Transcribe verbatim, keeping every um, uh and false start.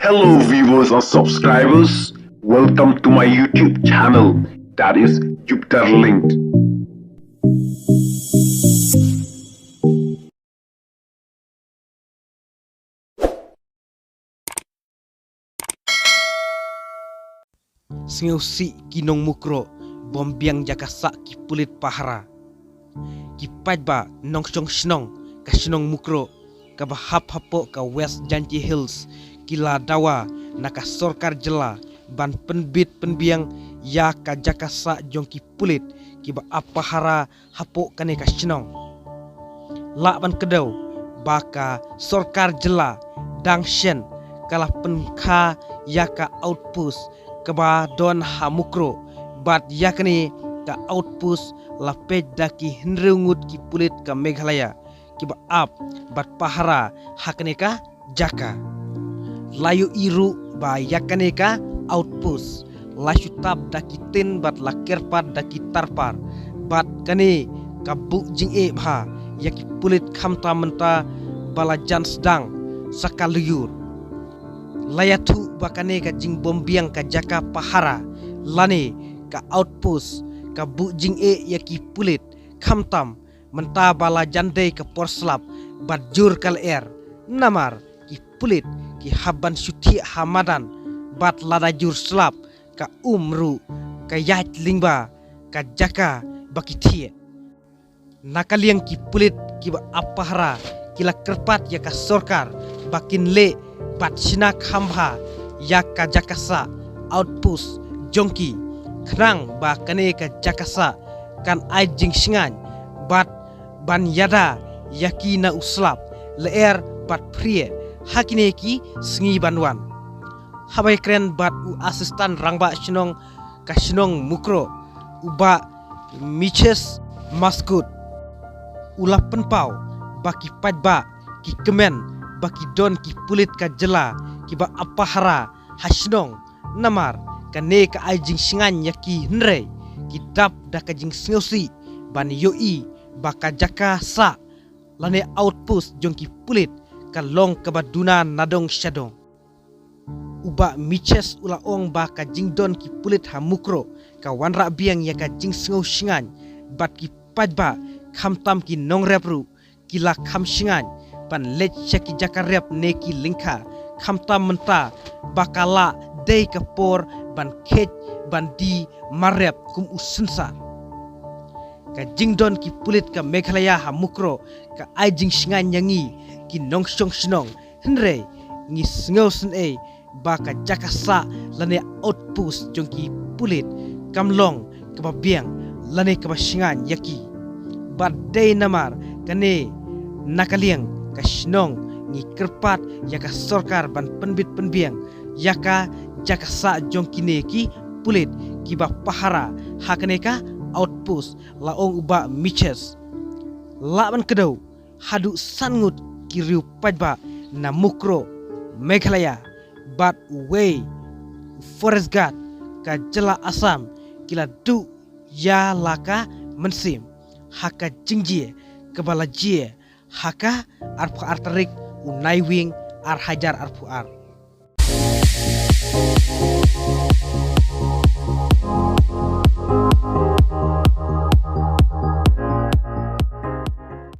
Hello viewers and subscribers, welcome to my YouTube channel, that is Jupiter Linked. Sngewsih ki nong Mukroh bym biang jaka sah ki pulit pahara. Ki paidbah nongshong shnong ka shnong Mukroh kaba hap hapoh ka West Jaintia Hills ki la dawa na ka sorkar jylla ban pynbit pynbiang ïa ka jaka sah jong ki pulit kiba ap pahara hapoh kane ka shnong. Lah ban kdew ba ka sorkar jylla dang shen ka la pynkha ïa ka outpost kaba don ha Mukroh, bad ïa kane ka outpost la peit da ki hynriew ngut ki pulit ka Meghalaya kiba ap bad pahara ha kane ka jaka. La ïohi ruh ba ïa kane ka outpost la shu tap da ki tin bad la kyrpad da ki tarpar, bad kane ka buh jingeh bha ïa ki pulit khamtam mynta ba la jan sdang sa ka lyiur. La ïathuh ba kane ka jingbym biang ka jaka pahara lane ka outpost ka buh jingeh ïa ki pulit khamtam mynta ba la jan dei ka por slap bad jur ka lyer. Namar ki pulit ki hap ban shu thiah ha madan, bad lada jur slap ka um ruh ka ïaid lyngba ka jaka ba ki thiah. Na ka liang ki pulit kiba ap pahara ki la kyrpad ïa ka sorkar ba kin leh bad shna kham bha ïa ka jaka sah outpost jong ki, khnang ba kane ka jaka sah kan ai jingshngaiñ bad ban ïada ïa ki na u slap, lyer bad phrieh ha kine ki sngi ban wan. Haba ïakren bad u assistant rangbah shnong ka shnong Mukroh, u Bah Miches Maskut, u la pynpaw ba ki paidbah ki kmen ba ki don ki pulit ka jylla kiba ap pahara ha shnong, namar kane ka ai jingshngaiñ ïa ki, hynrei ki dap da ka jingsngewsih ban ïohi ba ka jaka sah lane outpost jong ki pulit ka long kaba duna na dong sha dong. U Bah Miches u la ong ba ka jingdon ki pulit ha Mukroh ka wanrah biang ïa ka jingsngew shngaiñ bad ki paidbah, khamtam ki nongrep ruh ki la kham shngaiñ ban leit sha ki jaka rep ne ki lyngkha, khamtam mynta ba ka la dei ka por ban kheit ban die marep kum u synsar. Ka jingdon ki pulit ka Meghalaya ha Mukroh ka ai jingshngaiñ ïa ngi ki nongshong shnong, hynrei ngi sngewsynei ba ka jaka sah lane outpost jong ki pulit kam long kaba biang lane kaba shngaiñ ïa ki. Bad dei namar kane, na ka liang ka shnong ngi kyrpad ïa ka sorkar ban pynbit pynbiang ïa ka jaka sah jong kine ki pulit kiba pahara ha kane ka outpost, la ong u Bah Miches. Lah ban kdew haduh san ngut ki riew paidbah na Mukroh, Meghalaya, bad uwei u forest guard ka jylla Assam ki la duh ïa la ka mynsiem ha ka jingjia kaba la jia ha ka arphew ar tarik u Naiwieng ar hajar arphew ar.